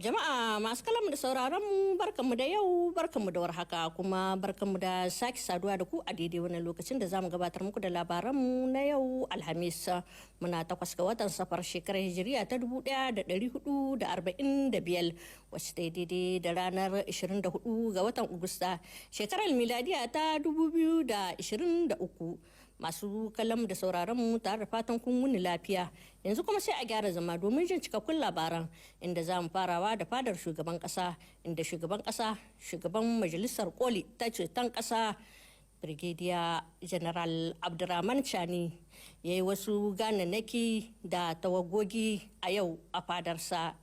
Jama'a masu kalamu da sauraron mu, barkanmu da yau, barkanmu da warhaka, kuma barkanmu da sake saduwa da ku a daidai wannan lokacin da zamu gabatar muku da labaranmu na yau Alhamis, muna 8 ga watan Safar, shekarar Hijiriya ta 1445, wacce ta daidai da ranar 24 ga watan Agusta, shekarar miladiya ta 2023. Masu kallon da sauraron mu, tare da fatan kun wuni lafiya. Yanzu kuma sai a gyara zama domin jin cikakkun labaran, inda za mu farawa da fadar shugaban kasa, inda shugaban kasa, shugaban Majalisar Koli ta Ceton Kasa, Brigadier General Abdurrahman Chani, ya yi wasu gananaki da tawagogi a yau a fadarsa,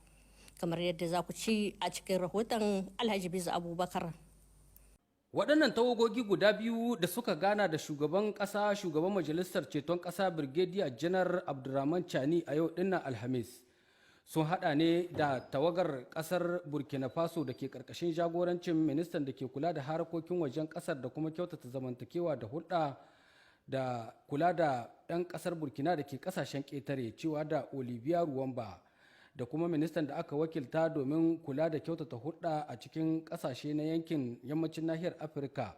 kamar yadda za ku ci a cikin rahoton Alhaji Bizu Abubakar. Waɗannan tawagogi guda biyu da suka gana da shugaban ƙasa, shugaban Majalisar Ceton Ƙasa, Brigadier Janar Abdurrahman Chani, a yau dinnan Alhamis sun haɗa ne da tawagar ƙasar Burkina Faso da ke ƙarƙashin jagorancin ministan da ke kula da harkokin wajen ƙasar da kuma kyautata zamantakewa da hulɗa da kula da 'yan ƙasar Burkina da ke ƙasashen ƙetare, cewa da Olivia Ruwamba, da kuma ministan da aka wakilta domin kula da kyautata hulɗa a cikin ƙasashe na yankin yammacin nahiyar Afirka,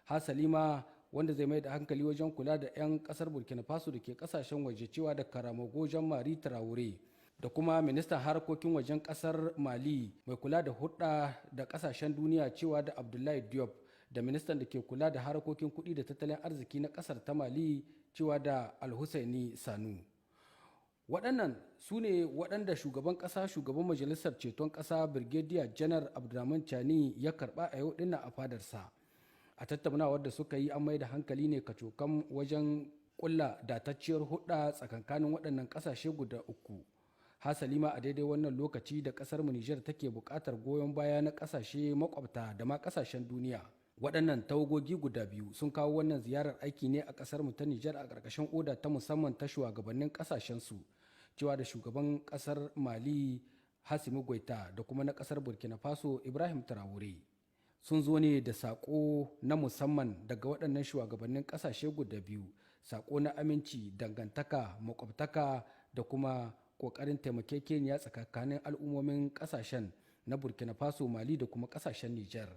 hasalima wanda zai mai da hankali wajen kula da 'yan ƙasar Burkina Faso da ke ƙasashen waje, cewa da Karamogo Jean Marie Traore, da kuma ministan harkokin wajen ƙasar Mali mai kula da hulɗa da ƙasashen duniya, cewa da Abdullahi Diop, da ministan da ke kula da harkokin kuɗi da tattalin arziki na ƙasar ta Mali, cewa da Alhusaini Sanu. Waɗannan su ne waɗanda shugaban ƙasa, shugaban Majalisar Ceton Ƙasa, Brigadier Janar Abdulrahman Chani, ya karɓa a yau dinnan a fadarsa. A tattaunawar da suka yi, an mai da hankali ne kacokan wajen kulla datacciyar hudda tsakankanin waɗannan ƙasashe guda uku, hasali ma a daidai wannan lokaci da ƙasar mu Nijar take buƙatar goyon baya na ƙasashe makwabta da ma ƙasashen duniya. Waɗannan tawagogi guda biyu sun kawo wannan ziyarar aiki ne a ƙasar mu ta Nijar a ƙarƙashin oda ta musamman ta shugabannin ƙasashen su, cewa da shugaban ƙasar Mali Assimi Goita da kuma na ƙasar Burkina Faso Ibrahim Traore. Sun zo ne da saƙo na musamman daga waɗannan shugabannin ƙasashe guda biyu, saƙo na aminci, dangantaka, makwabtaka da kuma ƙoƙarin taimakekeniya tsakanin al'ummomin ƙasashen na Burkina Faso, Mali da kuma ƙasashen Nijar.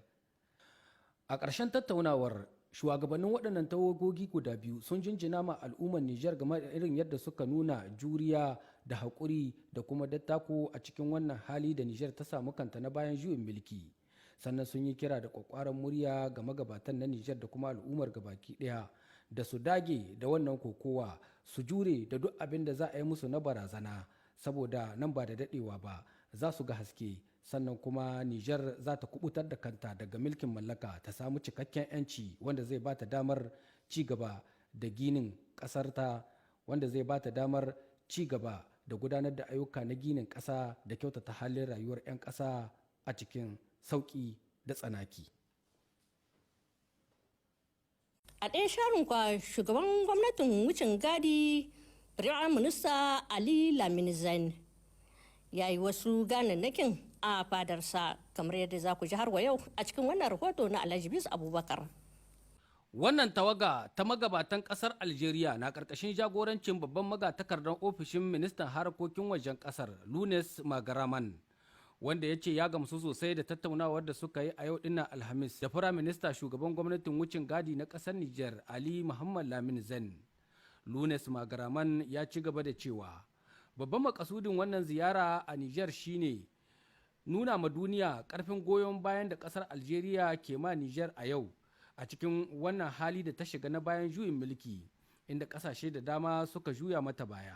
A ƙarshen tattaunawar, shugabannin waɗannan tawagogi guda biyu sun jinjina ma al'ummar Nijar game da irin yadda suka nuna juriya da haƙuri da kuma dattako a cikin wannan hali da Nijar ta samu kanta na bayan juyin mulki. Sannan sun yi kira da kwakwaran murya ga magabatan na Nijar da kuma al'ummar gabaki ɗaya da su dage da wannan kokowa, su jure da duk abin da za a yi musu na barazana, saboda nan ba da daɗewa ba za su ga haske, sannan kuma Nijar za ta kubutar da kanta daga mulkin mallaka, ta samu cikakken 'yanci wanda zai ba ta damar ci gaba da ginin ƙasarta, wanda zai ba ta damar ci gaba da gudanar da ayyuka na ginin ƙasa da kyautata halin rayuwar 'yan ƙasa a cikin sauƙi da tsanaki. A ɗaya sharin kwa, shugaban gwamnatin wucin gadi, Firayim Minista Ali Lamine Zeine, ya yi wasu ganannakin a fadarsa, kamar yadda za ku ji har wa yau a cikin wannan rahoto na Alhaji Bis Abubakar. Wannan tawaga ta magabatan kasar Algeria na karkashin jagorancin babban magatakardan ofishin ministan harkokin wajen kasar, Lunes Magaraman, wanda ya ce ya gamsu sosai da tattaunawar da suka yi a yau dinnan Alhamis da Firaminista, shugaban gwamnatin wucin gadi na kasar Niger, Ali Muhammad Lamin Zen. Lunes Magaraman ya ci gaba da cewa babban makasudin wannan ziyara a Niger shine nuna ma duniya karfin goyon bayan da kasar Algeria ke ma Niger a yau a cikin wannan hali da ta shiga na bayan juyin mulki, inda kasashe da dama suka juya mata baya.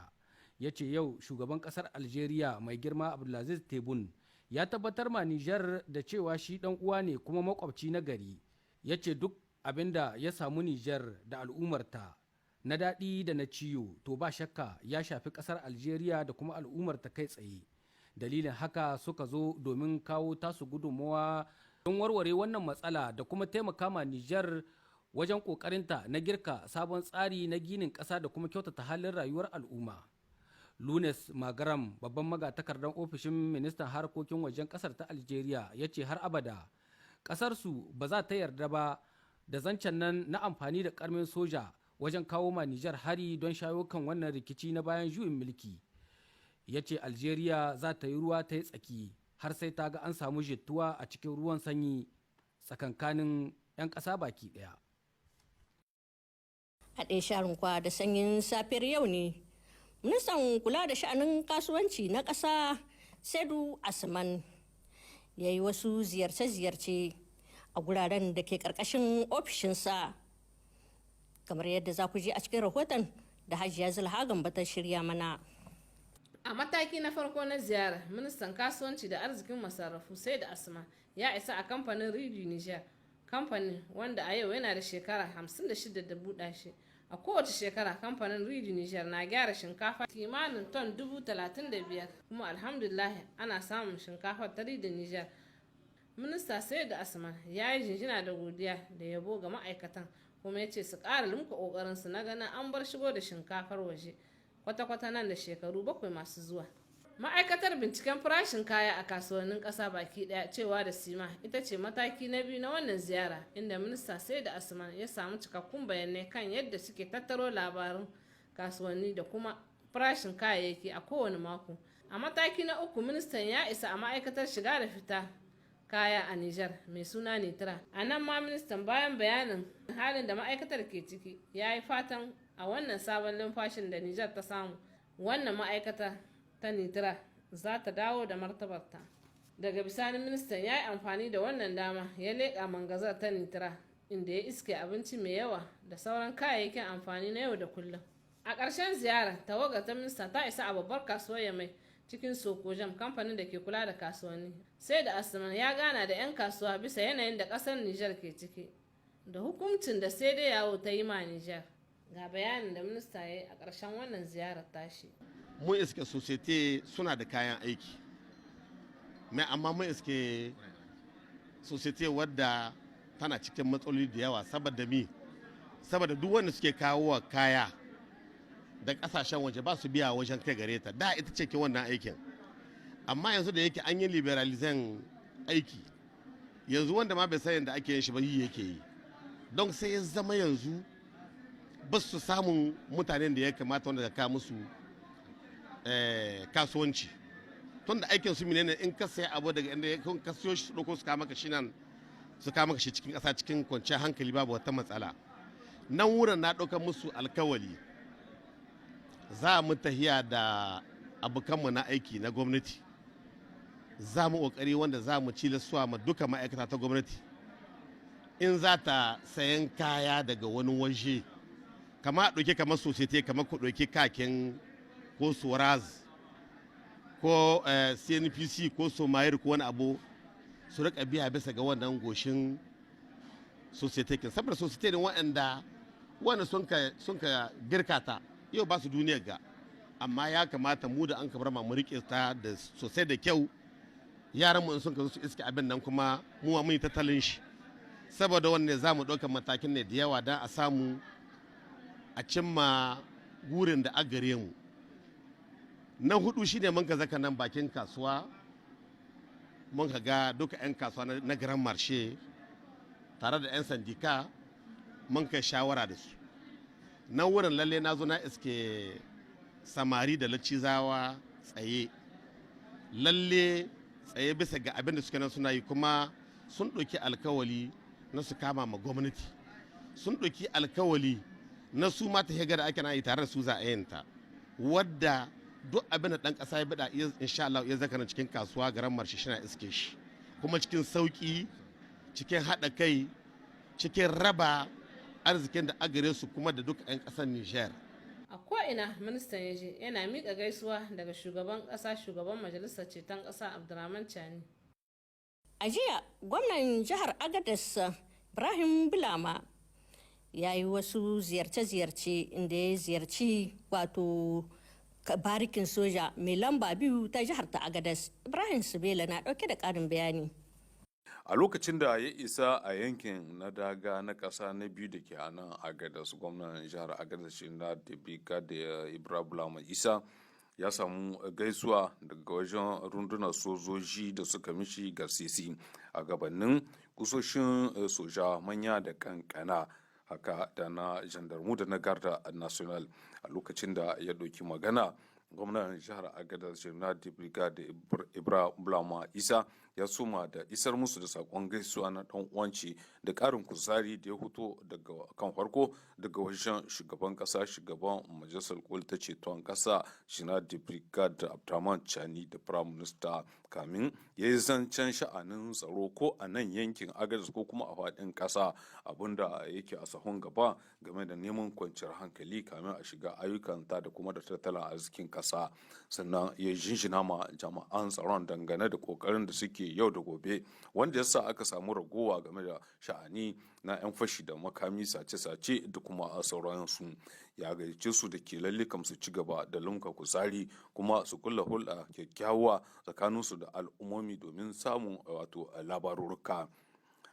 Ya ce yau shugaban kasar Algeria, mai girma Abdulaziz Tebboune, ya tabbatar ma Niger da cewa shi dan uwa ne kuma makwabci na gari. Ya ce duk abin da ya samu Niger da al'ummarta na daɗi da na ciyo, to ba shakka ya shafi ƙasar Algeria da kuma al'ummarta kai tsaye. Dalilin haka suka zo domin kawo tasu gudunmawa don warware wannan matsala da kuma taimaka ma Nijar wajen ƙoƙarinta na girka sabon tsari na ginin ƙasa da kuma kyautata halin rayuwar al'umma. Lunes Magaram, babban magatakardan ofishin ministan harkokin wajen ƙasar ta Algeria, ya ce har abada ƙasarsu ba za ta yarda ba da zancen nan na amfani da ƙarmin soja wajen kawo ma Nijar hari don shayo kan wannan rikici na bayan juyin mulki. Ya ce Algeria za ta yi ruwa ta yi tsaki. Har sai ta ga an samu jituwa a cikin ruwan sanyi tsakankanin 'yan ƙasa baki ɗaya. A ɗaya sharin kwa da sanyin safiyar yau ne ministan kula da sha'anin kasuwanci na ƙasa Saidu Asman ya yi wasu ziyarce-ziyarce a guraren da ke ƙarƙashin ofishinsa, kamar yadda za ku je a cikin rahoton da Hajiya Zulhagan ta shirya mana. A mataki na farko na ziyara, ministan kasuwanci da arzikin masarrafu Sai da Asma ya isa a kamfanin Riz du Niger. Kamfanin wanda a yau yana da shekara 56 da buɗa shi. A kowace shekara kamfanin Riz du Niger na gyara shinkafa kimanin ton 35,000, kuma alhamdulillah ana samun shinkafa ta Riz du Niger. Minista Sai da Asma ya yi jinjina da godiya da yabo ga ma'aikatan, kuma ya ce su ƙara limka ƙoƙarinsu na ganin an bar shigo da shinkafar waje kwata-kwata nan da shekaru 7 masu zuwa. Ma'aikatar binciken farashin kaya a kasuwannin ƙasa baki ɗaya, cewa da Sima, ita ce mataki na biyu na wannan ziyara, inda minista Sai da Asman ya samu cikakkun bayanai kan yadda suke tattaro labarun kasuwanni da kuma farashin kayayyaki a kowane mako. A mataki na uku, ministan ya isa a ma'aikatar shiga da fita kaya a Nijar mai suna Nitra. A nan ma ministan, bayan bayanin halin da ma'aikatar ke ciki, ya yi fatan a wannan sabon lumfashin da Nijar ta samu, wannan ma'aikata ta Nitra za ta dawo da martabarta. Daga bisani ministan ya yi amfani da wannan dama ya leƙa mangazar ta Nitra, inda ya iske abinci mai yawa da sauran kayayyakin amfani na yau da kullum. A ƙarshen ziyara, tawagar ta minista ta isa a babbar kasuwar Yamai, cikin Sokojam, kamfanin da ke kula da kasuwanni. Sai da Asman ya gana da 'yan kasuwa bisa yanayin da ƙasar Nijar ke ciki da hukuncin da CEDEAO ta yi ma Nijar. Ga bayanin da minista ya yi a ƙarshen wannan ziyarar tashi. Mun iske société suna da kayan aiki mai, amma mun iske société wadda tana cikin matsaloli da yawa. Saboda mi? Saboda duk wanda suke kawo wa kaya da kasashen waje ba su biya wajen kai gare ta. Da ita ce ke wannan aikin, amma yanzu da yake an yi libéraliser aiki, yanzu wanda ma bai san yadda ake yin shi ba yi yake yi. Don sai ya zama yanzu ba su samun mutanen da ya kamata wanda ka kawo musu kasuwanci, tun da aikin su menene? In ka saya abu daga inda ya ka siyo shi, su ɗauko su kawo maka shi nan, su kawo maka shi cikin ƙasa cikin kwanciyar hankali, babu wata matsala. Nan wurin na ɗaukar musu alkawali, za mu tahiya da abokanmu na aiki na gwamnati, za mu ƙoƙari wanda za mu ci suwa ma duka ma'aikata ta gwamnati, in za ta sayan kaya daga wani waje, kama a ɗauki kamar société, kamar ku ɗauki kakin ko Soraz ko CNPC ko Somayir ko wani abu, su rika biya bisa ga wannan goshin société kin, saboda société ne waɗanda wanda sun ka girka ta yau ba su duniyar ga, amma ya kamata mu da an kabar mu rike ta da sosai da kyau, yaran mu in sun ka zo su iske abin nan, kuma mu ma mun yi tattalin shi. Saboda wanne za mu ɗaukar matakin ne da yawa don a samu a cimma gurin da a gare mu. Na hudu shine mun ka zaka nan bakin kasuwa, mun ka ga duka 'yan kasuwa na Grand Marché tare da 'yan syndicat, mun kai shawara da su. Nan wurin lalle na zo na iske samari da lacizawa tsaye, lalle tsaye bisa ga abin da suka nan suna yi, kuma sun ɗauki alkawali na su kama ma gwamnati, sun ɗauki alkawali na su mata da ake na yi tare da su za a yin ta, wadda duk abin da ɗan ƙasa ya bida, insha Allah ya zaka cikin kasuwa Grand Marché shi na iske shi, kuma cikin sauƙi, cikin haɗa kai, cikin raba arzikin da agare su kuma da duk 'yan ƙasar Niger. A ko'ina ministan ya je, yana miƙa gaisuwa daga shugaban ƙasa, shugaban Majalisar Ceton Ƙasa Abdurrahman Chani. A jiya, gwamnan jihar Agadez Ibrahim Bulama ya yi wasu ziyarce-ziyarce, inda ya ziyarci wato barikin soja mai lamba 2 ta jihar ta Agadez. Ibrahim Subela na dauke da karin bayani. A lokacin da ya isa a yankin na daga na ƙasa na biyu da ke a nan Agadas, gwamnan jihar Agadas shi na da da Ibrahim Isa ya samu gaisuwa daga wajen rundunar sojoji da suka mishi garsisi a gabanin kusoshin soja manya da kankana, haka da na gendarmu da na Garde Nationale. A lokacin da ya ɗauki magana, Gwamnan jihar Agadez, General de Brigade Ibra Bulama Isa, ya suma da isar musu da sakon gaisuwa na dan uwanci da karin kuzari da ya fito daga kan farko daga wajen shugaban kasa, shugaban Majalisar Koli ta Ceton Kasa, General de Brigade Abdurrahman Chani, da Prime Minister, kamin ya yi zancen sha'anin tsaro ko a nan yankin Agadez ko kuma a faɗin ƙasa, abinda yake a sahun gaba game da neman kwanciyar hankali kamin a shiga ayyukan ta da kuma da tattalin arzikin ƙasa. Sannan ya jinjina ma jama'an tsaron dangane da ƙoƙarin da suke yau da gobe, wanda yasa aka samu ragowa game da sha'ani na 'yan fashi da makami, sace-sace da kuma sauransu. Ya gayyace su da ke lalle kam su ci gaba da lumka kuzari kuma su kulla hulɗa kyakkyawa tsakaninsu da al'ummomi domin samun wato labarurruka.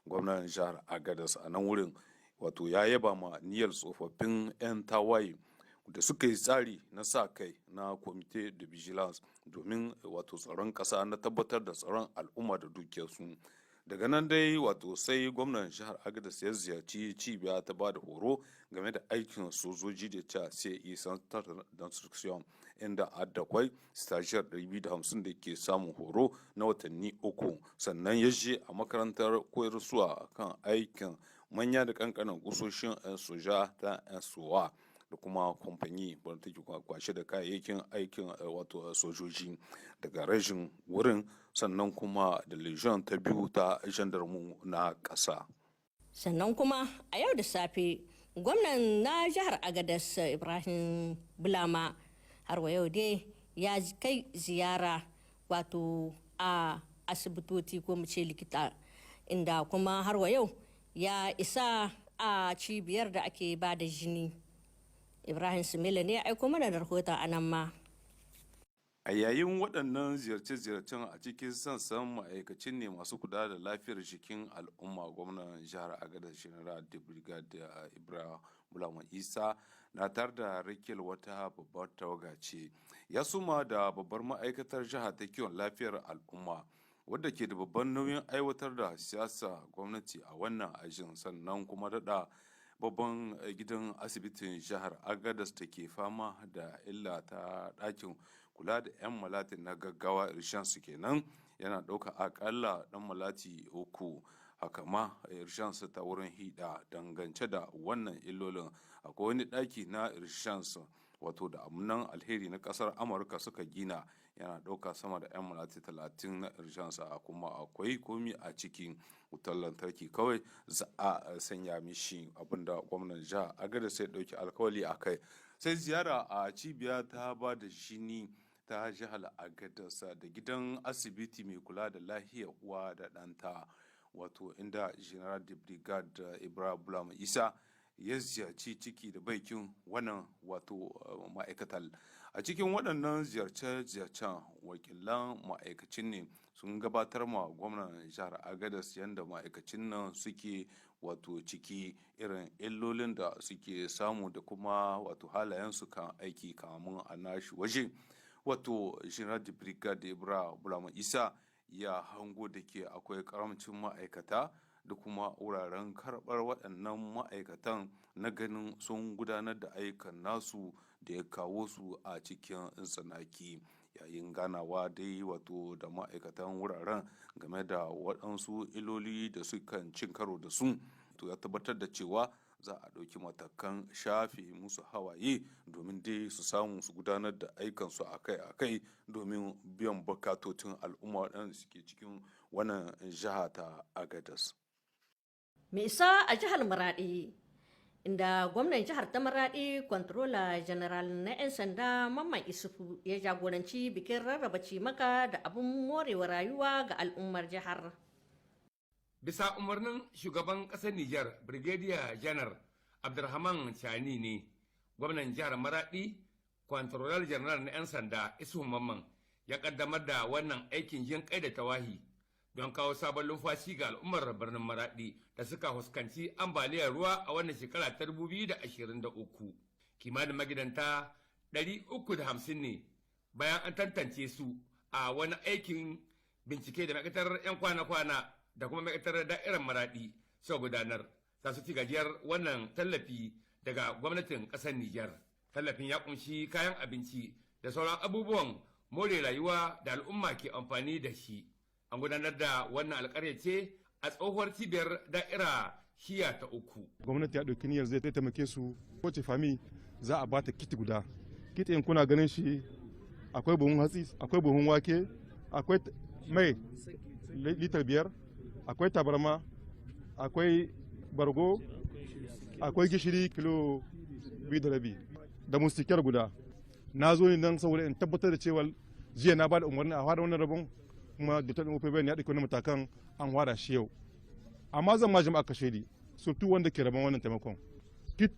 Gwamnan jihar Agadas a nan wurin wato ya yaba ma niyyar tsofaffin 'yan tawaye da suka yi tsari na sa kai na Comité de Vigilance domin wato tsaron ƙasa, na tabbatar da tsaron al'umma da dukiyarsu. Daga nan dai wato sai gwamnan jihar Agadas ya ziyarci cibiya ta ba da horo game da aikin sojoji da ta ce Centre d'Instruction, inda addakwai stagiaire 250 da ke samun horo na watanni 3. Sannan ya je a makarantar koyarsuwa kan aikin manya da kankanan kusoshin 'yan soja ta 'yan sowa da kuma kwamfani wadda take kwashe da kayayyakin aikin wato sojoji daga rashin wurin, sannan kuma da Legion ta biyu ta gendarmu na ƙasa. Sannan kuma a yau da safe, gwamnan na jihar Agadas, Ibrahim Bulama, har wa yau dai ya kai ziyara wato a asibitoci ko mu ce likita, inda kuma har wa yau ya isa a cibiyar da ake ba da jini. Ibrahim Simila ne aiko mana da rahoton anan ma. A yayin waɗannan ziyarce-ziyarcen a cikin sassan ma'aikacin ne masu kula da lafiyar jikin al'umma, gwamnan jihar Agadez, General de Brigade Ibrahim Bulama Isa, na tar da rikil wata babbar tawaga ce. Ya suma da babbar ma'aikatar jiha ta kiwon lafiyar al'umma, wadda ke da babban nauyin aiwatar da siyasa gwamnati a wannan ajin, sannan kuma daɗa babban gidan asibitin jihar Agadas da ke fama da illa ta ɗakin kula da 'yan malati na gaggawa, su kenan, yana ɗauka akalla ɗan malati 3. Haka ma urgence ta wurin hida. Dangance da wannan illolin, akwai wani ɗaki na urgence wato da amunan alheri na ƙasar Amurka suka gina, yana ɗauka sama da 'yan malati 30 na urgence, kuma akwai komi a cikin wutar lantarki kawai za a sanya mishi, abinda gwamnan jiha Agada sai ɗauki alkawali a kai. Sai ziyara a cibiya ta ba da jini ta jihar Agadarsa da gidan asibiti mai kula da lahiyar uwa da ɗanta, wato inda General de Brigade Ibrahim Bulam Isa ya ziyarci ciki da baikin wannan wato ma'aikatar. A cikin waɗannan ziyarce-ziyarcen, wakilan ma'aikacin ne sun gabatar ma gwamnan jihar Agadas yadda ma'aikacin nan suke wato ciki, irin illolin da suke samu da kuma wato halayensu kan aiki. Kamun a nashi waje, wato General de Brigade Ibra Bulama Isa ya hango da ke akwai karamcin ma'aikata da kuma wuraren karɓar waɗannan ma'aikatan na ganin sun gudanar da ayyukan nasu da ya kawo su a cikin tsanaki. Yayin ganawa dai wato da ma'aikatan wuraren game da waɗansu iloli da sukan cin karo da su, to ya tabbatar da cewa za a ɗauki matakan shafe musu hawaye domin dai su samu su gudanar da aikansu akai-akai domin biyan bukatocin al'umma waɗanda suke cikin wannan jiha ta Agadas. Mai isa a jihar Maradi, inda gwamnan jihar ta Maradi, Kwantarola General na 'yan sanda Mamman Isufu, ya jagoranci bikin rarraba cimaka da abin morewa rayuwa ga al'ummar jihar. Bisa umarnin shugaban ƙasar Nijar, Brigadier Janar Abdulrahman Chani ne, gwamnan jihar Maradi, Kwantarolar Janar na 'yan sanda Isufu Mamman, ya kaddamar da wannan aikin jin kai da tawahi don kawo sabon lumfashi ga al'ummar birnin Maradi da suka fuskanci ambaliyar ruwa a wannan shekara ta 2023. Kimanin magidanta 350 ne, bayan an tantance su a wani aikin bincike da ma'aikatar 'yan kwana-kwana da kuma ma'aikatar da'irar Maradi suka gudanar, za su ci gajiyar wannan tallafi daga gwamnatin ƙasar Nijar. Tallafin ya kunshi kayan abinci da Da sauran abubuwan more rayuwa da al'umma ke amfani da shi. An gudanar da wannan alƙarya ce a tsohuwar cibiyar da'ira shiya ta 3. Gwamnati ya ɗauki niyyar zai taimake su. Kowace famille za a bata kit guda. Kit in kuna ganin shi, akwai buhun hatsi, akwai buhun wake, akwai mai litar 5, akwai tabarma, akwai bargo, akwai gishiri kilo 2.5, da moustiquaire guda. Na zo ne nan saboda in tabbatar da cewa jiya na ba da umarni a fara wannan rabon, kuma da OPBN ya ɗauki wani matakan, an fara shi yau. Amma zan ma jama'a kashedi, surtout wanda ke rabon wannan taimakon. Kit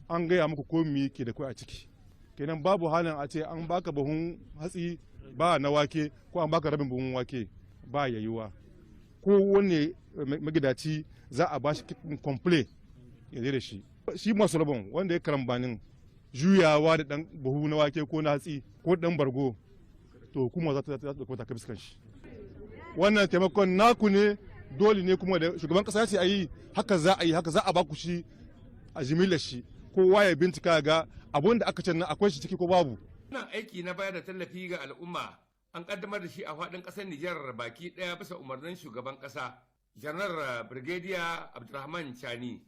an gaya muku ko me ke da kai a ciki. Kenan babu halin a ce an baka buhun hatsi ba na wake, ko an baka rabin buhun wake, ba yayuwa. Ko wanne magidaci za a bashi kit complet ya da shi. Shi masu rabon, wanda ya karambanin juyawa da dan buhu na wake ko na hatsi ko dan bargo, to hukuma za ta ɗauki matakai biskan shi. Wannan taimakon naku ne, dole ne kuma da shugaban kasa ce a yi haka, za a yi haka, za a baku shi a jimillar shi. Kowa ya bincika ga abun da aka ce nan akwai shi ciki ko babu. Wannan aiki na bayar da tallafi ga al'umma an kaddamar da shi a faɗin ƙasar Nijar baki ɗaya bisa umarnin shugaban ƙasa, Janar Brigadier Abdulrahman Chani,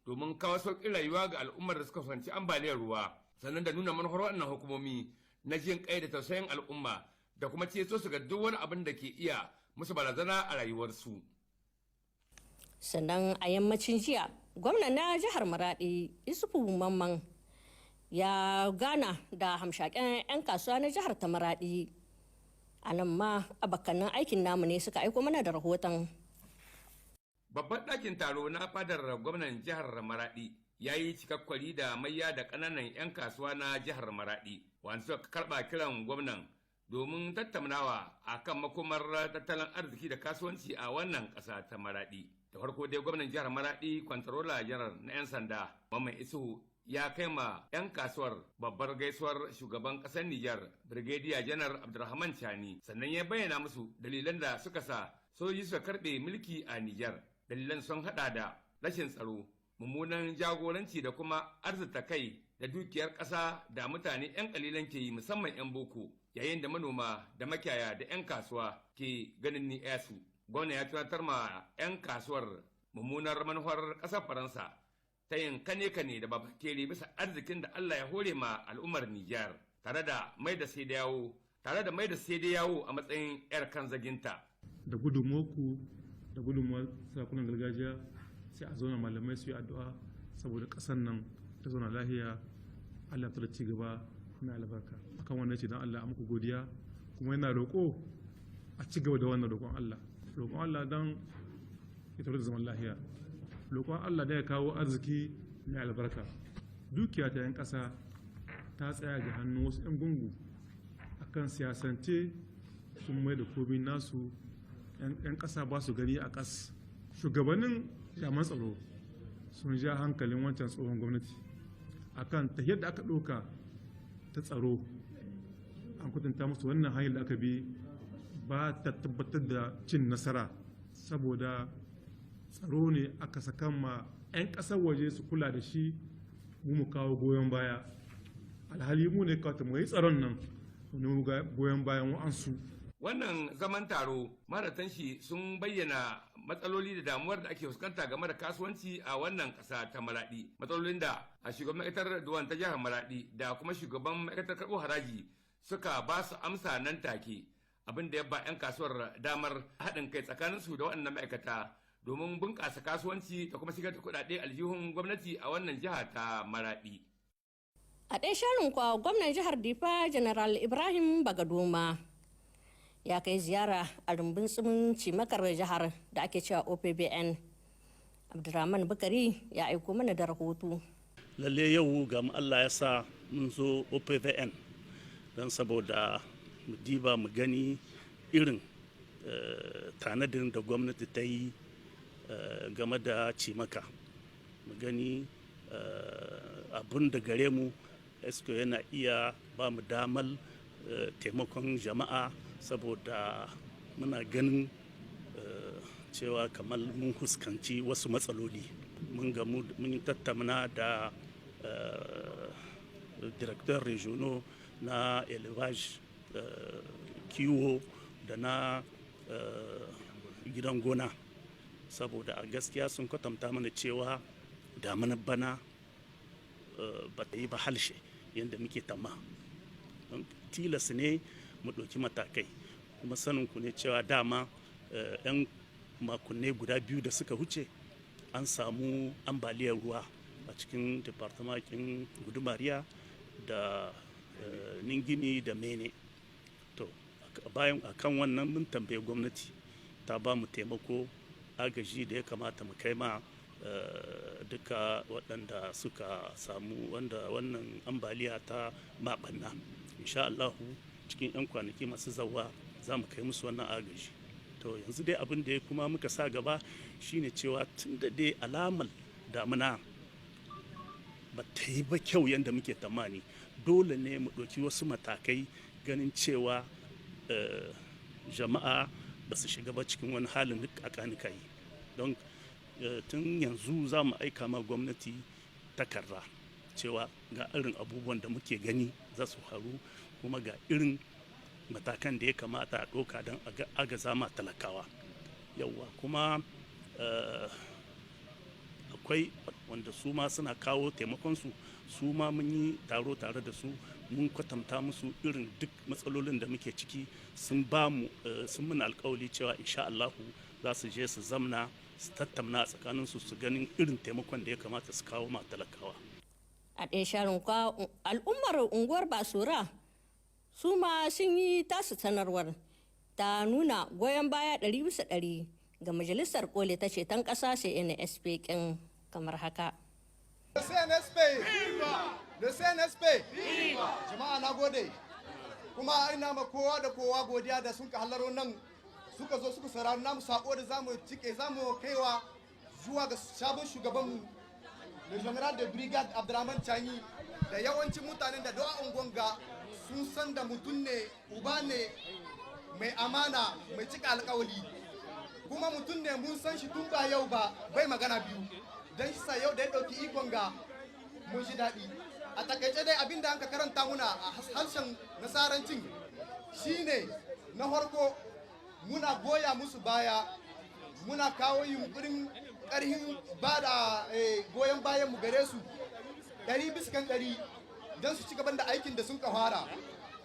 domin kawo sauƙin rayuwa ga al'ummar da suka fuskanci ambaliyar ruwa, sannan da nuna manufar waɗannan hukumomi na jin kai da tausayin al'umma da kuma ceto su ga duk wani abin da ke iya musu barazana a rayuwarsu. Sannan a yammacin jiya, gwamnan na jihar Maradi, Isufu Mamman, ya gana da hamshaken 'yan kasuwa na jihar ta Maradi. A nan ma abokanan aikin namu ne suka aiko mana da rahoton. Babban ɗakin taro na fadar gwamnan jihar Maradi ya yi cikakkwari da maiya da ƙananan 'yan kasuwa na jihar Maradi, wanda suka karɓa kiran gwamnan domin tattaunawa a kan makomar tattalin arziki da kasuwanci a wannan ƙasa ta Maradi. Da farko dai, gwamnan jihar Maradi, Kwantarola Janar na 'yan sanda Mamman Isuhu, ya kai ma 'yan kasuwar babbar gaisuwar shugaban ƙasar Nijar, Brigadier Janar Abdulrahman Chani, sannan ya bayyana musu dalilan da suka sa sojoji suka karɓe mulki a Nijar. Dalilan sun hada da rashin tsaro, mummunan jagoranci da kuma arzita kai da dukiyar ƙasa da mutane 'yan kalilan ke yi, musamman 'yan boko, yayin da manoma da makiyaya da 'yan kasuwa ke ganin ni su. Gwamna ya tunatar ma 'yan kasuwar mummunar manufar ƙasar Faransa ta yin kane-kane da babakere bisa arzikin da Allah ya hore ma al'ummar Nijar, tare da mai da CEDEAO a matsayin 'yar kanzaginta. Da gudunmuwarku da gudunmuwar sarakunan gargajiya, sai a zauna, malamai su yi addu'a saboda ƙasar nan ta zauna lahiya, Allah ta ci gaba mai albarka. Akan wannan ce, don Allah a muku godiya, kuma yana roƙo a ci gaba da wannan roƙon Allah, roƙon Allah don ya tabbata zaman lahiya, roƙon Allah da ya kawo arziki mai albarka. Dukiya ta 'yan ƙasa ta tsaya ga hannun wasu 'yan gungu. Akan siyasance sun mai da komi nasu, 'yan ƙasa ba su gani a ƙas. Shugabannin jami'an tsaro sun ja hankalin wancan tsohon gwamnati akan ta yadda aka ɗauka ta tsaro. An kwatanta musu wannan hanyar da aka bi ba ta tabbatar da cin nasara, saboda tsaro ne aka saka ma 'yan ƙasar waje su kula da shi, mu mu kawo goyon baya, alhali mu ne kawata mu yi tsaron nan, mu goyon bayan wa'ansu. Wannan zaman taro, maratan shi sun bayyana matsaloli da damuwar da ake fuskanta game da kasuwanci a wannan ƙasa ta Maradi. Matsalolin da a shugaban ma'aikatar Duwan ta jihar Maradi da kuma shugaban ma'aikatar karɓo haraji suka ba su amsa nan take. Abin da ya ba 'yan kasuwar damar haɗin kai tsakaninsu da waɗannan ma'aikata domin bunƙasa kasuwanci da kuma shigar da kuɗaɗe aljihun gwamnati a wannan jiha ta Maradi. A ɗaya sharin kwa, gwamnan jihar Difa, General Ibrahim Bagadoma, ya kai ziyara a rumbun tsimin cimakar jihar da ake cewa OPBN. Abdulrahman Bukari ya aiko mana da rahoto. Lalle yau ga Allah ya sa mun zo OPVN don saboda mu diba mu gani irin tanadin da gwamnati ta yi game da cimaka, mu gani abun da gare mu esko yana iya ba mu damar taimakon jama'a, saboda muna ganin cewa kamar mun huskanci wasu matsaloli. Mun gamu, mun tattauna da directeur régionaux na elevage, kiwo da na gidan gona, saboda a gaskiya sun kwatanta mana cewa damuna bana ba ta yi ba halshe yadda muke tamma. Don tilas ne mu ɗauki matakai. Kuma sanin ku ne cewa dama 'yan makonne guda biyu da suka wuce an samu ambaliyar ruwa a cikin departamentin Gudumariya da Ningimi da Mene. To, bayan akan wannan mun tambaye gwamnati, ta ba mu taimako, agaji da ya kamata mu kai ma duka waɗanda suka samu wanda wannan ambaliya ta maɓanna. Insha Allahu, cikin 'yan kwanaki masu zawa za mu kai musu wannan agaji. To, yanzu dai abin da ya kuma muka sa gaba shine cewa tun da dai alamar damuna ba ta yi ba kyau yadda muke tamani, dole ne mu ɗauki wasu matakai ganin cewa jama'a ba su shiga ba cikin wani halin kakanika yi. Don tun yanzu za mu aika ma gwamnati takarda cewa ga irin abubuwan da muke gani za su faru, kuma ga irin matakan da ya kamata a ɗauka don agaza ma talakawa. Yauwa, kuma akwai wanda su ma suna kawo taimakonsu. Su ma mun yi taro tare da su, mun kwatanta musu irin duk matsalolin da muke ciki. Sun ba mu, sun muna alkawali cewa insha Allahu za su je su zamna su tattauna a tsakaninsu, su ganin irin taimakon da ya kamata su kawo ma talakawa. A ɗaya sharin kwa, al'ummar unguwar Basura su ma sun yi tasu sanarwar ta nuna goyon baya 100% ga Majalisar Koli ta Ceton Ƙasa CNSP kin kamar haka. Le CNSP! Le CNSP! Jama'a, na gode. Kuma ina ma kowa da kowa godiya da sun ka halaro nan, suka zo suka saurari namu sako da zamu cike, zamu kaiwa zuwa ga sabon shugabanmu, le général de brigade Abdurrahman Chani, da yawancin mutanen da do'a unguwan ga sun san da mutum ne, uba ne mai amana, mai cika alkawali, kuma mutum ne mun san shi tun ba yau ba, bai magana biyu. Don shi sa yau da ya ɗauki ikon ga mun ji daɗi. A takaice dai, abinda an ka karanta muna a harshen Nasarancin shine, na farko, muna goya musu baya, muna kawo yunkurin ƙarhin ba da goyon bayan mu gare su 100% don su ci gaban da aikin da sun ka fara.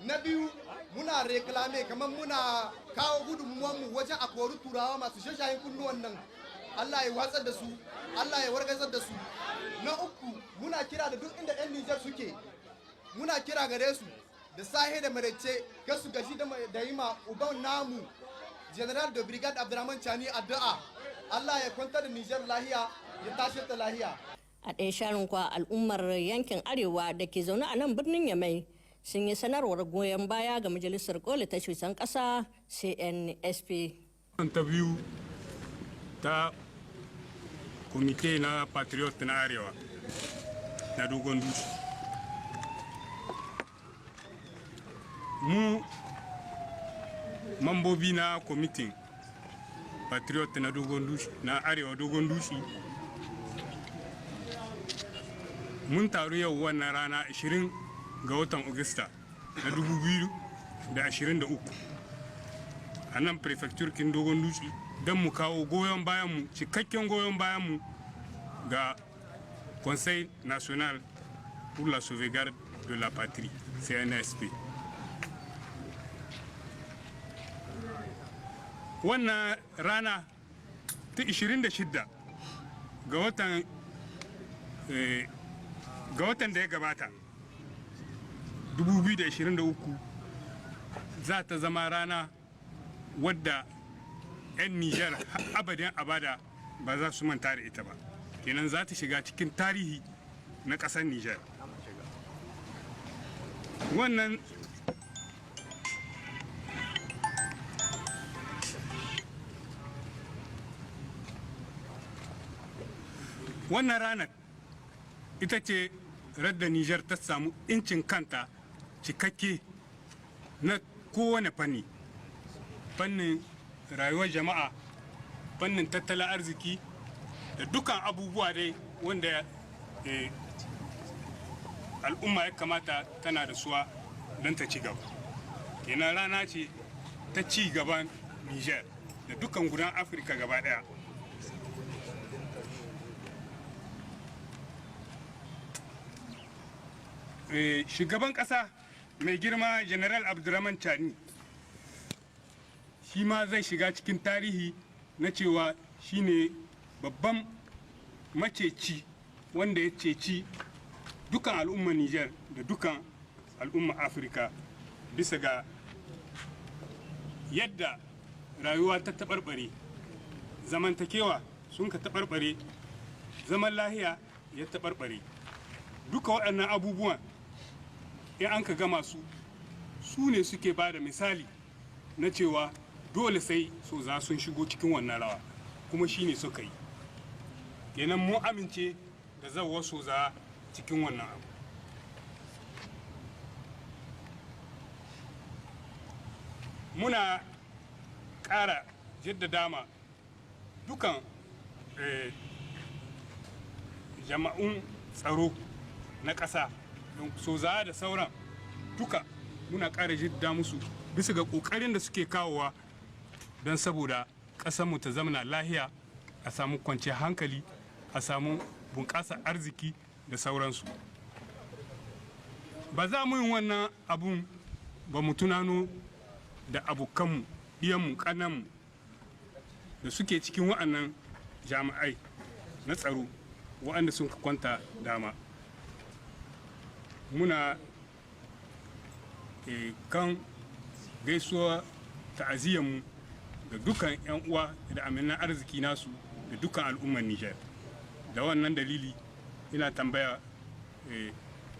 Na biyu, muna réclamer, kamar muna kawo gudunmuwanmu wajen a kori Turawa masu shashayin kunnuwan nan. Allah ya watsar da su, Allah ya wargazar da su. Na uku, muna kira da duk inda 'yan Nijar suke, muna kira gare su da sahe da maraice kar su gaji da yi ma uban namu, General de Brigade Abdurrahman Chani, addu'a. Allah ya kwantar da Nijar lahiya, ya tashi ta lahiya. A ɗaya sharin kwa, al'ummar yankin arewa da ke zaune a nan birnin Yamai sun yi sanarwar goyon baya ga Majalisar Koli ta Ceton Ƙasa CNSP. Ta biyu ta komite na Patriot na Arewa na Dogon Dutse, mu mambobi na kwamitin Patriot na Dogon Dutse, na Arewa Dogon Dutse, mun taru yau wannan rana 20 ga watan Agusta na 2023 a nan prefecture kin Dogon Dutse don mu kawo goyon bayanmu, cikakken goyon bayanmu ga Conseil national pour la sauvegarde de la patrie, CNSP. Wannan rana ta 26 ga watan da ya gabata 2023 za ta zama rana wadda 'yan Nijar abadin abada ba za su manta da ita ba. Kenan za ta shiga cikin tarihi na ƙasar Nijar. Wannan ranar ita ce radda Nijar ta samu incin kanta cikakke na kowane fanni, fannin rayuwar jama'a, fannin tattalin arziki da dukkan abubuwa dai wanda al'umma ya kamata tana da suwa. don ta ci gaba. Kenan rana ce ta ci gaban Niger da dukkan gudan Afirka gaba daya. Shugaban kasa mai girma General Abdurrahman Chani shi ma zai shiga cikin tarihi na cewa shine babban maceci wanda ya ceci dukan al'ummar Niger da dukan al'ummar Afirka bisa ga yadda rayuwa ta taɓarɓare, zamantakewa sun ka taɓarɓare, zaman lahiya ya taɓarɓare. Duka waɗannan abubuwan in an ka gama su, su ne suke ba da misali na cewa dole sai so za sun shigo cikin wannan rawa, kuma shi ne suka yi. Kenan mu amince da zawar soza cikin wannan abu. Muna ƙara jaddada ma dukan jama'un tsaro na ƙasa, soza da sauran duka, muna ƙara jaddada musu bisa ga ƙoƙarin da suke kawowa don saboda ƙasarmu ta zamana lahiya, a samu kwanciyar hankali, a samu bunƙasa arziki da sauransu. Ba za mu yi wannan abun ba mu tunano da abokanmu, ɗiyanmu, ƙananmu da suke cikin wa'annan jami'ai na tsaro wa'anda sun kwanta dama. Muna kan gaisuwa ta'aziyyarmu ga dukkan 'yan uwa da aminan arziki nasu da dukkan al'ummar Nijar. Da wannan dalili ina tambaya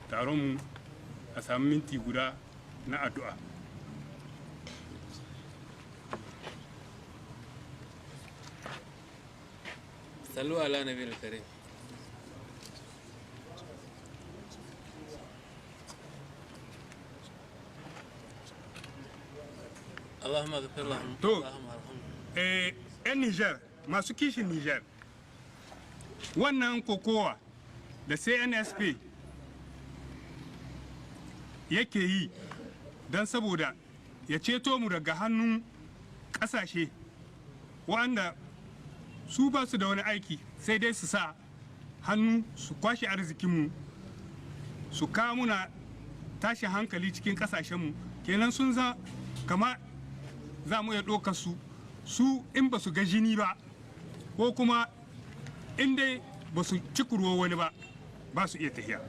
taronmu a sami minti guda na addu'a. Sallu ala nabiyil karim. Allahumma ghfir lahum. To, Allahumma arhamhum. 'Yan Nijar masu kishin Nijar, wannan kokowa da CNSP yake yi don saboda ya ceto mu daga hannun ƙasashe waɗanda su ba su da wani aiki sai dai su sa hannu su kwashe arzikinmu, su kawo muna tashin hankali cikin ƙasashenmu. Kenan sun za kama za mu iya ɗaukar su, su in ba su ga jini ba ko kuma in dai ba su ci kurwa wani ba, ba su iya tafiya.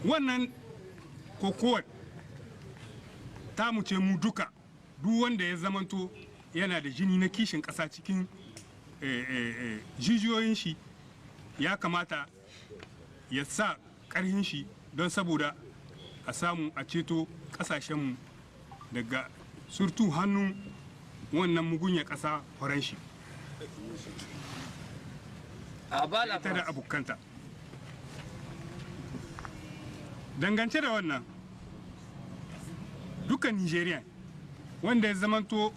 Wannan kokowar tamu ce mu duka. Duk wanda ya zamanto yana da jini na kishin ƙasa cikin jijiyoyin shi, ya kamata ya sa ƙarhin shi don saboda a samu a ceto ƙasashenmu daga surtu hannun wannan mugunya ƙasa horon shi ita da abokanta. Dangance da wannan, duka Nigerian wanda ya zamanto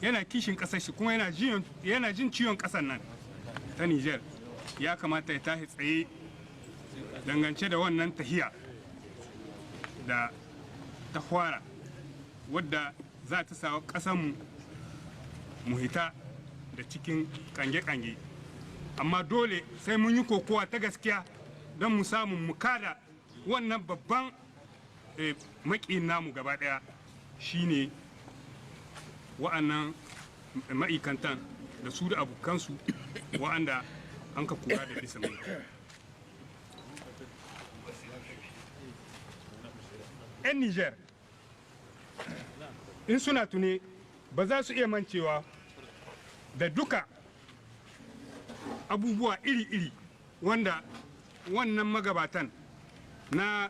yana kishin ƙasar shi kuma yana jin ciwon ƙasar nan ta Niger, ya kamata ya tashi tsaye dangance da wannan tahiya da ta fara wadda za ta sa ƙasarmu mu hita da cikin kange-kange. Amma dole sai mun yi kokowa ta gaskiya don mu samu mu kada wannan babban maƙiyin namu gaba ɗaya, shine wa'annan ma'aikantan da su da abokansu wa'anda an ka kura da bisa mai. 'Yan Niger in suna tune ba za su iya mancewa da duka abubuwa iri-iri wanda wannan magabatan na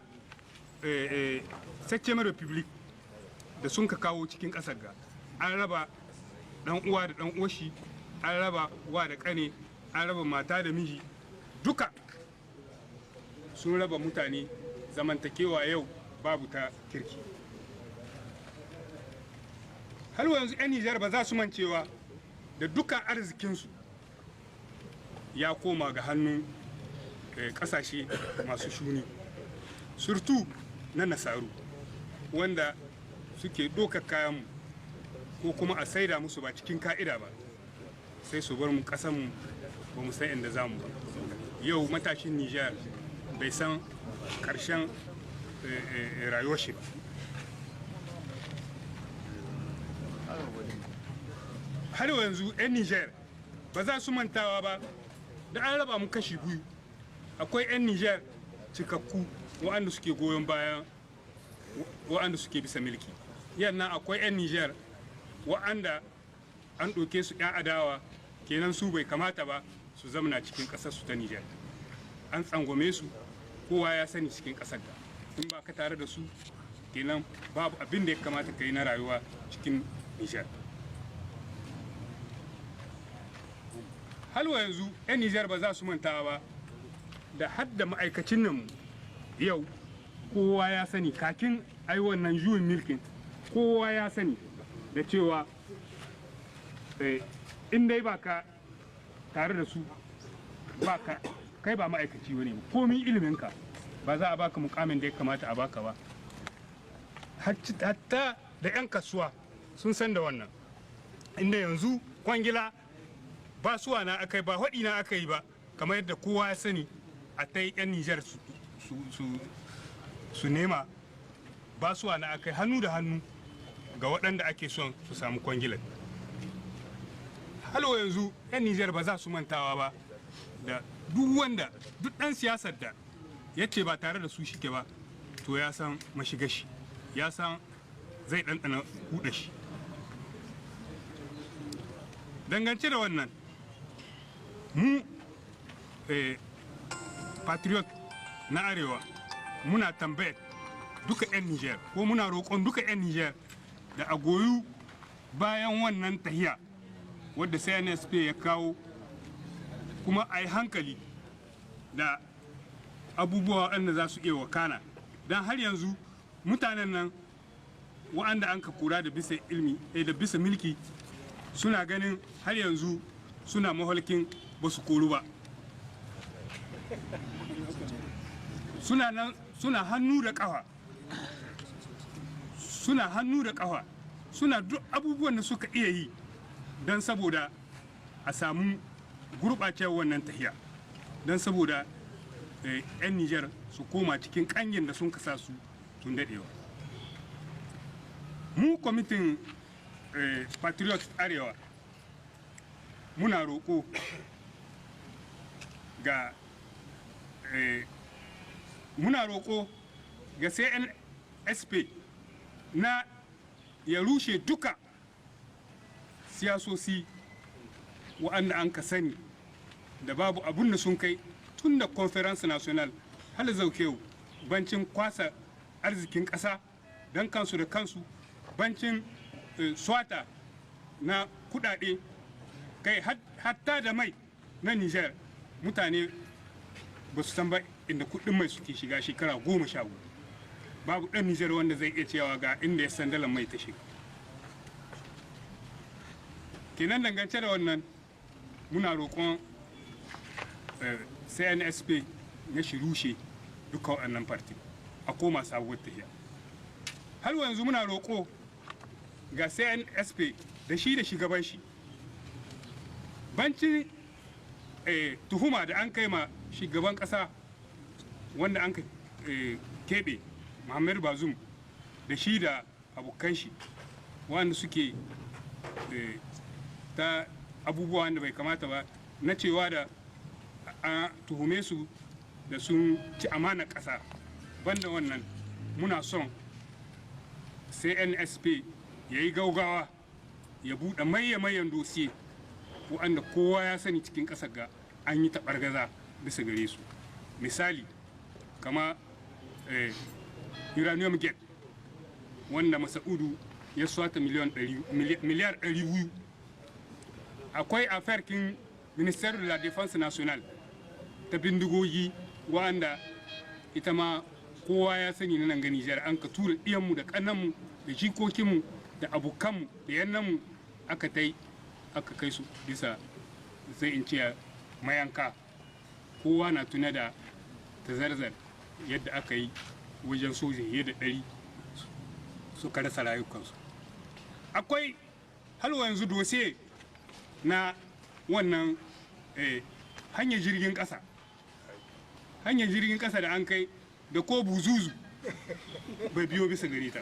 Septième Republic da sun ka kawo cikin ƙasar ga. An raba ɗan uwa da ɗan uwashi, an raba wa da ƙane, an raba mata da miji, duka sun raba mutane. Zamantakewa yau babu ta kirki. Har yanzu 'yan Nijar ba za su mancewa da dukkan arzikinsu ya koma ga hannun kasashe masu shuni, surtu na nasaru wanda suke ɗaukar kayanmu ko kuma a saida musu ba cikin ka'ida ba, sai su bar mu ƙasanmu ba mu san inda za mu ba. Yau matashin Nijar bai san ƙarshen rayuwar shi ba. Har yanzu 'yan Nijar ba za su mantawa ba da an raba mu kashi biyu. Akwai 'yan Nijar cikakku waɗanda suke goyon bayan waɗanda suke bisa milki, yannan akwai 'yan Nijar waɗanda an ɗauke su 'yan adawa, kenan su bai kamata ba su zamana cikin ƙasar su ta Nijar. An tsangwame su, kowa ya sani cikin ƙasar da in ba ka tare da su, kenan babu abin da ya kamata ka yi na rayuwa cikin Nijar. Halwa yanzu 'yan Nijar ba za su manta ba da hadda ma'aikacin nan yau kowa ya sani kakin ai wannan juyin milkin, kowa ya sani da cewa in dai ba ka tare da su ba ka kai ba ma'aikaci ba ne, komi iliminka ba za a baka mukamin da ya kamata a baka ba. Hatta da 'yan kasuwa sun san da wannan, inda yanzu kwangila ba suwa na aka yi ba, haɗi na aka yi ba, kamar yadda kowa ya sani a ta 'yan Nijar su nema ba suwa na aka yi hannu da hannu ga waɗanda ake son su samu kwangilar. Halo yanzu 'yan Nijar ba za su mantawa ba da duk wanda duk ɗan siyasar da ya ce ba tare da su shike ba, to ya san mashigashi, ya san zai ɗanɗana kuɗa shi. Dangance da wannan, mu patriot na arewa muna tambayar duka 'yan Nijar ko muna roƙon duka 'yan Nijar da a goyu bayan wannan tahiya wadda CNSP ya kawo, kuma a yi hankali da abubuwa waɗanda za su iya wakana, don har yanzu mutanen nan waɗanda an ka kura da bisa ilmi da bisa milki suna ganin har yanzu suna maholkin ba su koru ba. Suna nan suna hannu da ƙafa, suna hannu da ƙafa, suna duk abubuwan da suka iya yi don saboda a samu gurɓacewar wannan tahiya, don saboda 'yan Nijar su koma cikin ƙangin da sun kasa su tun daɗewa. Mu kwamitin Patriot Arewa muna roƙo ga muna roƙo ga CNSP na ya rushe duka siyasosi waɗanda an ka sani da babu abun da sun kai tun da Conference National hal zaukewu, bancin kwasa arzikin ƙasa don kansu da kansu, bancin swata na kudade, kai hatta da mai na Niger mutane ba su san ba inda kudin mai suke shiga. Shekara 14 babu dan Niger wanda zai iya cewa ga inda ya san dalar mai ta shiga. Kenan dangance da wannan muna roƙon CNSP na shi rushe duka waɗannan farti, a koma sabuwar tahiya. Har yanzu muna roƙo ga CNSP da shi da shugaban shi, bancin tuhuma da an kai ma shugaban ƙasa wanda an keɓe Muhammadu Bazum da shi da abokan shi wanda suke ta abubuwa wanda bai kamata ba, na cewa da an tuhume su da sun ci amanar ƙasa. Banda wannan muna son CNSP ya yi gaugawa ya buɗe maye-mayen dosiye waɗanda kowa ya sani cikin ƙasar ga an yi taɓargaza bisa gare su, misali kama uranium gate wanda Masa'udu ya swata miliyar 200. Akwai afarkin Ministère de la Défense nationale ta bindigogi wa'anda ita ma kowa ya sani na nan ga Nijar an ka tura ɗiyanmu da ƙannanmu da jikokinmu da abokanmu da yannanmu aka tai aka kai su bisa sai in ce mayanka. Kowa na tuna da tazarzar yadda aka yi. Wajen soja fiye da 100 suka rasa rayukansu. Akwai halwa yanzu dossier na wannan hanyar jirgin ƙasa, hanyar jirgin ƙasa da an kai da ko buzuzu bai biyo bisa gare ta.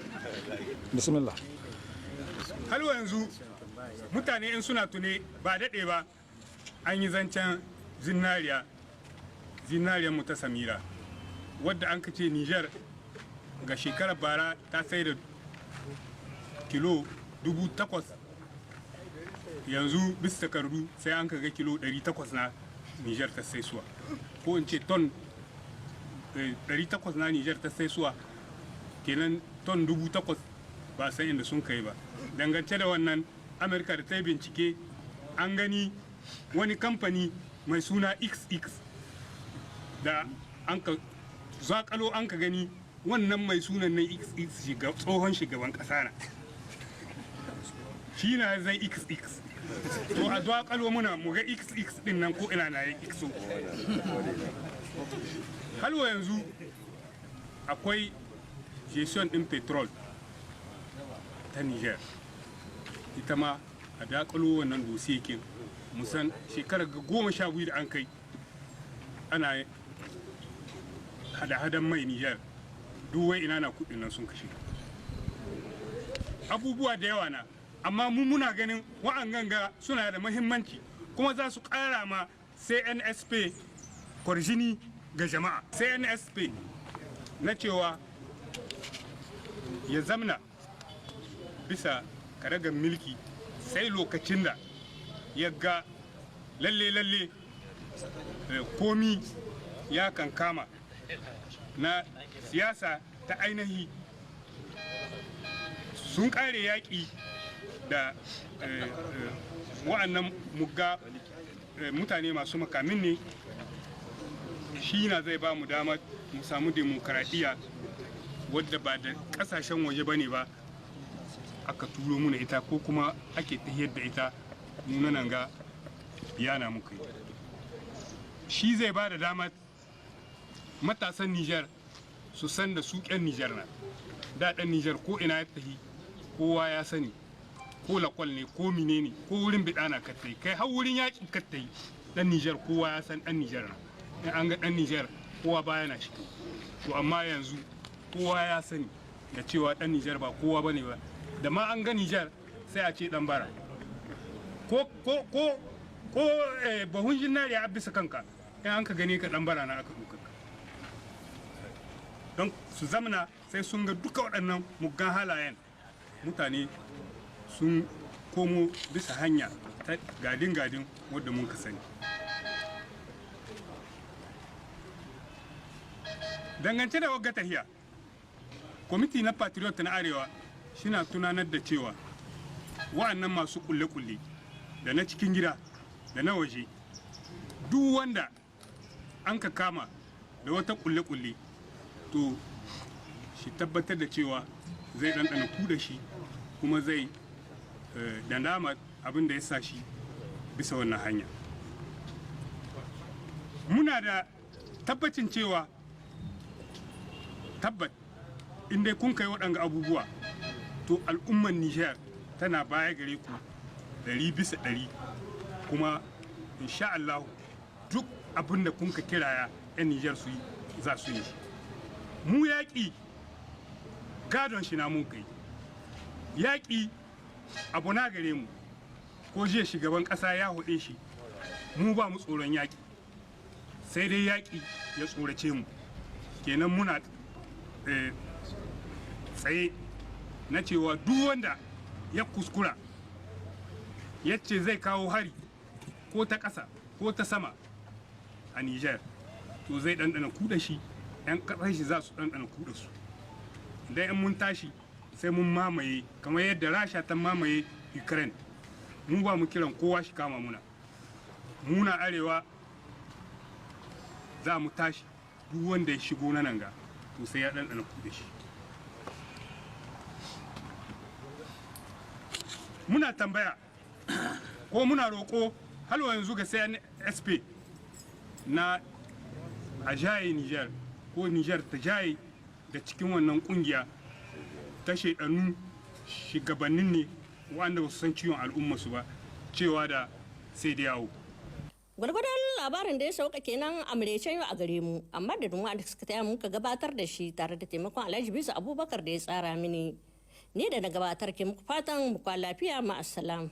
Bismillah. Halwa yanzu mutane in suna tune, ba daɗe ba an yi zancen zinariya, zinariyar mu ta Samira, wadda an kace Niger ga shekarar bara ta sai da kilo 8,000. Yanzu bisa takardu sai an ga kilo 800 na Niger ta sai suwa, ko in ce ton 800 na Niger ta sai suwa, kenan ton 8,000, ba san inda sun kai ba. Dangance da wannan, Amurka da ta yi bincike, an gani wani kamfani mai suna XX da an ka zakalo, an ka gani wannan mai sunan nan XX tsohon shugaban kasa na, shi na zai XX. To a zakalo muna mu ga XX din nan ko ina na yi XO. Halwa yanzu akwai gestion din petrol ta Niger, ita ma a dakalo wannan dossier kin musan shekarar 12 da an kai ana hada-hadan mai Niger, duk wai ina na kudin nan sun kashe. Abubuwa da yawa na, amma mu muna ganin wa'an ganga suna da mahimmanci kuma za su kara ma CNSP kwarjini ga jama'a. CNSP na cewa ya zamna bisa karagar milki sai lokacin da ya ga lalle lalle komi ya kankama na siyasa ta ainihi, sun kare yaƙi da wa'annan mugga mutane masu makamin ne, shi na zai ba mu dama mu samu demokaradiyya wadda ba da kasashen waje ba ne ba aka turo muna ita ko kuma ake tafiyar da ita, nuna nan ga yana muka yi. Shi zai ba da dama matasan Nijar su san da su ƙyan Nijar na da ɗan Nijar ko ina ya tafi kowa ya sani, ko lakwal ne ko mine ne ko wurin biɗana ka tai, kai har wurin yaƙi ka tai, ɗan Nijar kowa ya san ɗan Nijar na. In an ga ɗan Nijar kowa baya na shi. To amma yanzu kowa ya sani da cewa ɗan Nijar ba kowa bane ba, da ma an ga Nijar sai a ce ɗan bara ko ko ko ko bahun zinariya a bisa kanka, in an ka gane ka ɗan bara na aka ɗauka ka. Don su zamana sai sun ga duka waɗannan muggan halayen mutane sun komo bisa hanya ta gadin-gadin wadda mun ka sani. Dangance da wagga tahiya, kwamiti na Patriot na Arewa shina tunanar da cewa wa'annan masu kulle-kulle da na cikin gida da na waje, duk wanda an ka kama da wata kulle-kulle, to shi tabbatar da cewa zai ɗanɗana kuda shi kuma zai dandama abin da ya sa shi bisa wannan hanya. Muna da tabbacin cewa tabbat in dai kun kai waɗanga abubuwa, to al'ummar Nijar tana baya gare ku 100%, kuma insha Allah duk abin da kun ka kiraya 'yan Nijar su yi, za su yi. Mu yaƙi gadon shi na mun kai, yaƙi abu na gare mu, ko jiya shugaban ƙasa ya huɗe shi. Mu ba mu tsoron yaƙi, sai dai yaƙi ya tsorace mu. Kenan muna tsaye na cewa duk wanda ya kuskura ya ce zai kawo hari ko ta ƙasa ko ta sama a Niger, to zai ɗanɗana kuɗa shi, 'yan ƙasar shi za su ɗanɗana kuɗa su. Idan in mun tashi sai mun mamaye kamar yadda Rasha ta mamaye Ukraine. Mu ba mu kiran kowa shi kama muna. Muna Arewa za mu tashi, duk wanda ya shigo na nan ga, to sai ya ɗanɗana kuɗa shi. Muna tambaya ko muna roƙo halwa yanzu ga CNSP na a jaye Niger ko Niger ta jaye daga da cikin wannan kungiya ta shaidanu shugabannin ne waɗanda ba su san ciwon al'ummarsu ba, cewa da sai da yawo. Gwargwadon labarin da ya sauka kenan a murecen yau a gare mu, amma da duk wanda suka taya muka gabatar da shi tare da taimakon Alhaji Bisa Abubakar da ya tsara mini, ni da na gabatar ke muku fatan mu kwa lafiya, ma'assalam.